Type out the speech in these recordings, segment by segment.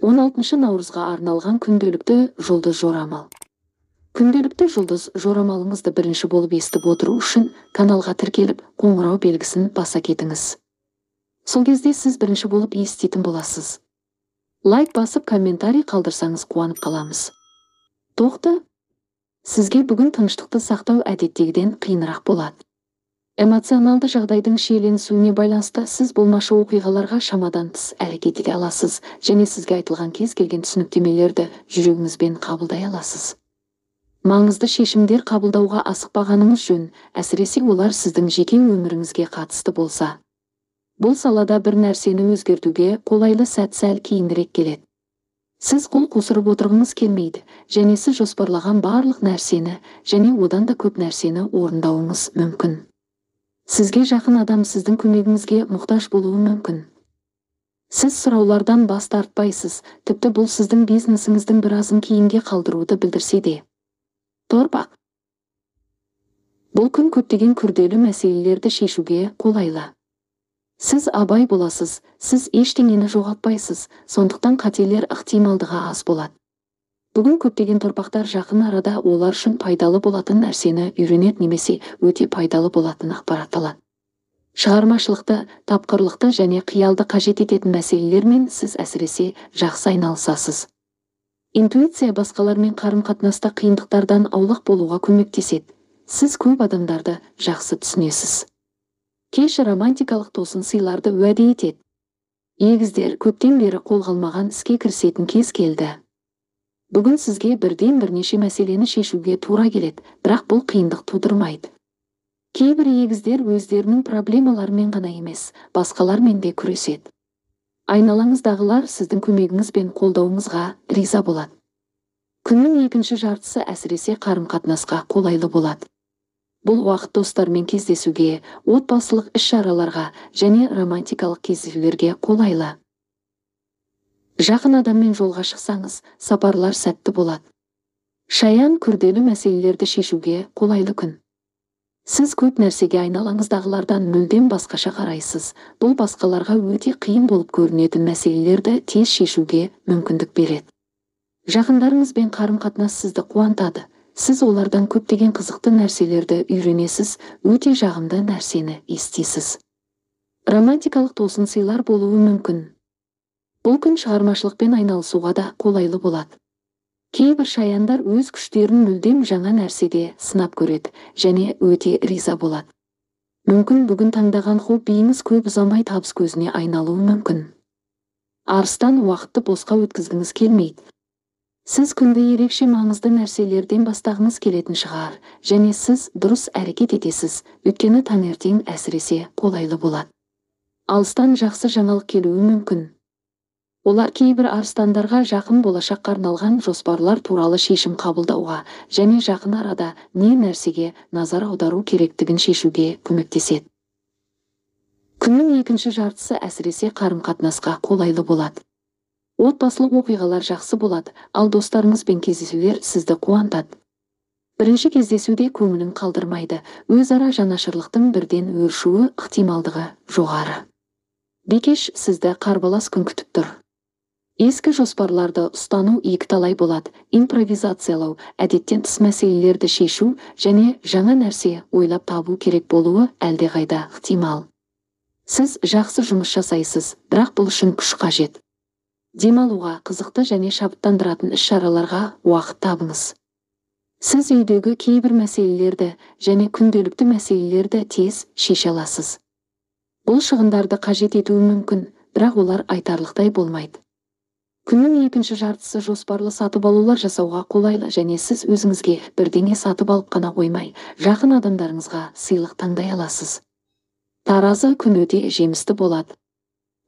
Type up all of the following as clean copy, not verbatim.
16 наурызға арналған күнделікті жұлдыз жорамал. Күнделікті жұлдыз жорамалыңызды бірінші болып естіп отыру үшін каналға тіркеліп, қоңырау белгісін баса кетіңіз. Сол кезде сіз бірінші болып еститін боласыз. Лайк басып, комментарий қалдырсаңыз, қуанып қаламыз. Тоқты, сізге бүгін тыныштықты сақтау әдеттегіден қиынырақ болады. Эмоционалды жағдайдың шиеленісуіне байланысты сіз болмашы оқиғаларға шамадан тыс әрекет ете аласыз және сізге айтылған кез келген түсініктемелерді жүрегіңізбен қабылдай аласыз. Маңызды шешімдер қабылдауға асықпағаныңыз жөн, әсіресе олар сіздің жеке өміріңізге қатысты болса. Бұл салада бір нәрсені өзгертуге қолайлы сәт сәл кейінірек келеді. Сіз қол қусырып отырғыңыз келмейді және сіз жоспарлаған барлық нәрсені және одан да көп нәрсені орындауыңыз мүмкін. Сізге жақын адам сіздің көмегіңізге мұқтаж болуы мүмкін. Сіз сұраулардан бас тартпайсыз, тіпті бұл сіздің бизнесіңіздің біразын кейінге қалдыруды білдірсе де. Торпақ. Бұл күн көптеген күрделі мәселелерді шешуге қолайлы. Сіз абай боласыз, сіз ештеңені жоғалтпайсыз, сондықтан қателер ықтималдығы аз болады. Бүгін көптеген торпақтар жақын арада олар үшін пайдалы болатын нәрсені үйренеді немесе өте пайдалы болатын ақпарат алады. Шығармашылықты, тапқырлықты және қиялды қажет ететін мәселелермен сіз әсіресе жақсы айналысасыз. Интуиция басқалармен қарым-қатынаста қиындықтардан аулақ болуға көмектеседі. Сіз көп адамдарды жақсы түсінесіз. Кеш романтикалық тосын сыйларды уәде етеді. Егіздер, көптен бері қолға алмаған іске кірісетін кез келді. Бүгін сізге бірден бірнеше мәселені шешуге тура келеді, бірақ бұл қиындық тудырмайды. Кейбір егіздер өздерінің проблемаларымен ғана емес, басқалармен де күреседі. Айналаңыздағылар сіздің көмегіңіз бен қолдауыңызға риза болады. Күннің екінші жартысы әсіресе қарым-қатынасқа қолайлы болады. Бұл уақыт достармен кездесуге, отбасылық іс-шараларға және романтикалық кездесулерге қолайлы. Жақын адаммен жолға шықсаңыз, сапарлар сәтті болады. Шаян, күрделі мәселелерді шешуге қолайлы күн. Сіз көп нәрсеге айналаңыздағылардан мүлдем басқаша қарайсыз. Бұл басқаларға өте қиын болып көрінетін мәселелерді тез шешуге мүмкіндік береді. Жақындарыңызбен қарым-қатынас сізді қуантады. Сіз олардан көптеген қызықты нәрселерді үйренесіз, өте жағымды нәрсені естисіз. Романтикалық тосын сыйлар болуы мүмкін. Бұл күн шығармашылықпен айналысуға да қолайлы болады. Кейбір шаяндар өз күштерін мүлдем жаңа нәрседе сынап көреді және өте риза болады. Мүмкін, бүгін таңдаған хоббиіңіз көп ұзамай табыс көзіне айналуы мүмкін. Арыстан, уақытты босқа өткізгіңіз келмейді. Сіз күнді ерекше маңызды нәрселерден бастағыңыз келетін шығар және сіз дұрыс әрекет етесіз, өйткені таңертең әсіресе қолайлы болады. Алыстан жақсы жаңалық келуі мүмкін. Олар кейбір арыстандарға жақын болашаққа арналған жоспарлар туралы шешім қабылдауға және жақын арада не нәрсеге назар аудару керектігін шешуге көмектеседі. Күннің екінші жартысы әсіресе қарым-қатынасқа қолайлы болады. Отбасылық оқиғалар жақсы болады, ал достарыңызбен кездесулер сізді қуантады. Бірінші кездесуде көңілін қалдырмайды, өзара жанашырлықтың бірден өршуі ықтималдығы жоғары. Бикеш, сізді қарбалас күн күтіп тұр. Ескі жоспарларды ұстану екіталай болады. Импровизациялау, әдеттен тыс мәселелерді шешу және жаңа нәрсе ойлап табу керек болуы әлдеқайда ықтимал. Сіз жақсы жұмыс жасайсыз, бірақ бұл үшін күш қажет. Демалуға, қызықты және шабыттандыратын іс-шараларға уақыт табыңыз. Сіз үйдегі кейбір мәселелерді және күнделікті мәселелерді тез шеше аласыз. Бұл шығындарды қажет етуі мүмкін, бірақ олар айтарлықтай болмайды. Күннің екінші жартысы жоспарлы сатып алулар жасауға қолайлы және сіз өзіңізге бірдеңе сатып алып қана қоймай, жақын адамдарыңызға сыйлық таңдай аласыз. Таразы, күн өте жемісті болады.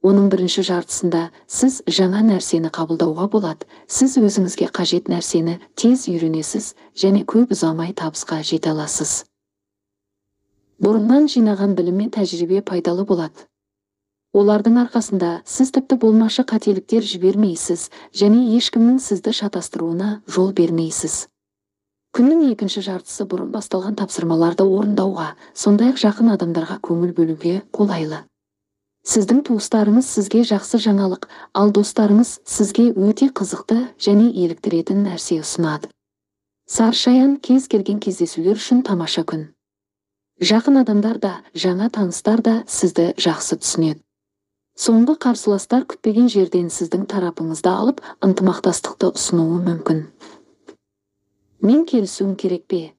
Оның бірінші жартысында сіз жаңа нәрсені қабылдауға болады. Сіз өзіңізге қажет нәрсені тез үйренесіз және көп ұзамай табысқа жете аласыз. Бұрыннан жинаған білім мен тәжірибе пайдалы болады. Олардың арқасында сіз тіпті болмашы қателіктер жібермейсіз және ешкімнің сізді шатастыруына жол бермейсіз. Күннің екінші жартысы бұрын басталған тапсырмаларды орындауға, сондай-ақ жақын адамдарға көңіл бөлуге қолайлы. Сіздің туыстарыңыз сізге жақсы жаңалық, ал достарыңыз сізге өте қызықты және еліктіретін нәрсе ұсынады. Сарышаян кез келген кездесулер үшін тамаша күн. Жақын адамдар да, жаңа таныстар да сізді жақсы түсінеді. Соңғы қарсыластар күтпеген жерден сіздің тарапыңызды алып, ынтымақтастықты ұсынуы мүмкін. Мен келісуім керек пе?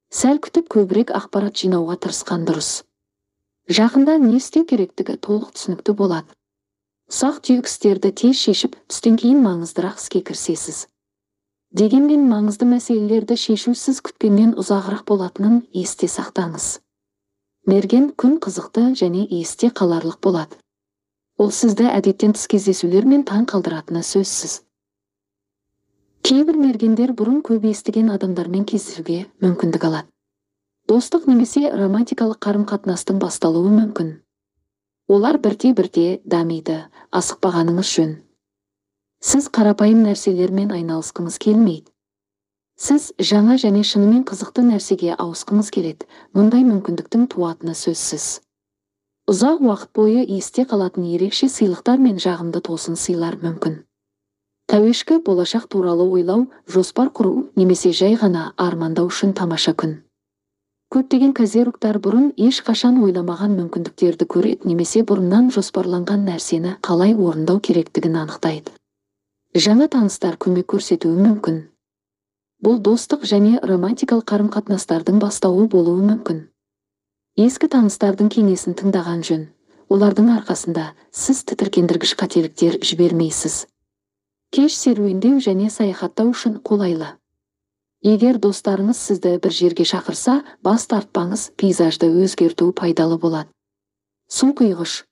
Сәл күтіп көбірек ақпарат жинауға тырысқан дұрыс. Жақында не істеу керектігі толық түсінікті болады. Ұсақ-түйек істерді тез шешіп, түстен кейін маңыздырақ іске кірісесіз. Дегенмен маңызды мәселелерді шешу сіз күткеннен ұзағырақ болатынын есте сақтаңыз. Мерген күн қызықты және есте қаларлық болады. Ол сізді әдеттен тыс кездесулермен таң қалдыратыны сөзсіз. Кейбір мергендер бұрын көп естіген адамдармен кездесуге мүмкіндік алады. Достық немесе романтикалық қарым-қатынастың басталуы мүмкін. Олар бірте-бірте дамиды, асықпағаныңыз жөн. Сіз қарапайым нәрселермен айналысқыңыз келмейді. Сіз жаңа және шынымен қызықты нәрсеге ауысқыңыз келеді. Мұндай мүмкіндіктің туатыны сөзсіз. Ұзақ уақыт бойы есте қалатын ерекше сыйлықтар мен жағымды тосын сыйлар мүмкін. Тәуешкі болашақ туралы ойлау, жоспар құру немесе жай ғана армандау үшін тамаша күн. Көптеген козерогтар бұрын ешқашан ойламаған мүмкіндіктерді көреді немесе бұрыннан жоспарланған нәрсені қалай орындау керектігін анықтайды. Жаңа таныстар көмек көрсетуі мүмкін. Бұл достық және романтикалық қарым-қатынастардың бастауы болуы мүмкін. Ескі таныстардың кеңесін тыңдаған жөн. Олардың арқасында сіз тітіркендіргіш қателіктер жібермейсіз. Кеш серуендеу және саяхаттау үшін қолайлы. Егер достарыңыз сізді бір жерге шақырса, бас тартпаңыз, пейзажды өзгерту пайдалы болады. Су құйғыш.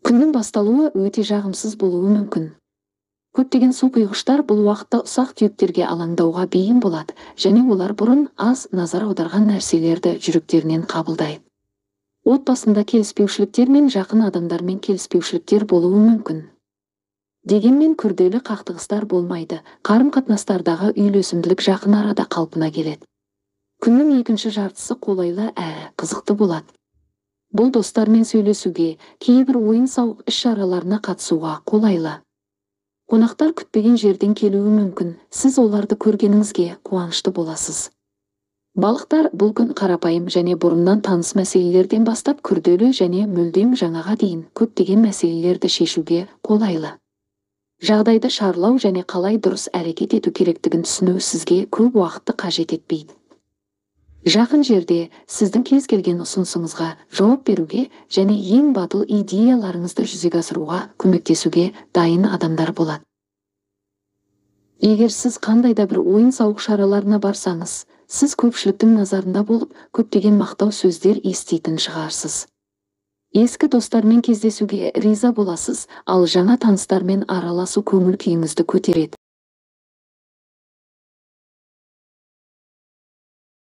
Күннің басталуы өте жағымсыз болуы мүмкін. Көптеген су құйғыштар бұл уақытта ұсақ түйектерге алаңдауға бейім болады және олар бұрын аз назар аударған нәрселерді жүректерінен қабылдайды. Отбасында келіспеушіліктер мен жақын адамдармен келіспеушіліктер болуы мүмкін. Дегенмен күрделі қақтығыстар болмайды, қарым-қатынастардағы үйлесімділік жақын арада қалпына келеді. Күннің екінші жартысы қолайлы әрі қызықты болады. Бұл достармен сөйлесуге, кейбір ойын-сауық іс-шараларына қатысуға қолайлы. Қонақтар күтпеген жерден келуі мүмкін, сіз оларды көргеніңізге қуанышты боласыз. Балықтар бұл күн қарапайым және бұрыннан таныс мәселелерден бастап күрделі және мүлдем жаңаға дейін көптеген мәселелерді шешуге қолайлы. Жағдайды шарлау және қалай дұрыс әрекет ету керектігін түсіну сізге көп уақытты қажет етпейді. Жақын жерде сіздің кез келген ұсынысыңызға жауап беруге және ең батыл идеяларыңызды жүзеге асыруға көмектесуге дайын адамдар болады. Егер сіз қандай да бір ойын-сауық шараларына барсаңыз, сіз көпшіліктің назарында болып, көптеген мақтау сөздер еститін шығарсыз. Ескі достармен кездесуге риза боласыз, ал жаңа таныстармен араласу көңіл күйіңізді көтереді.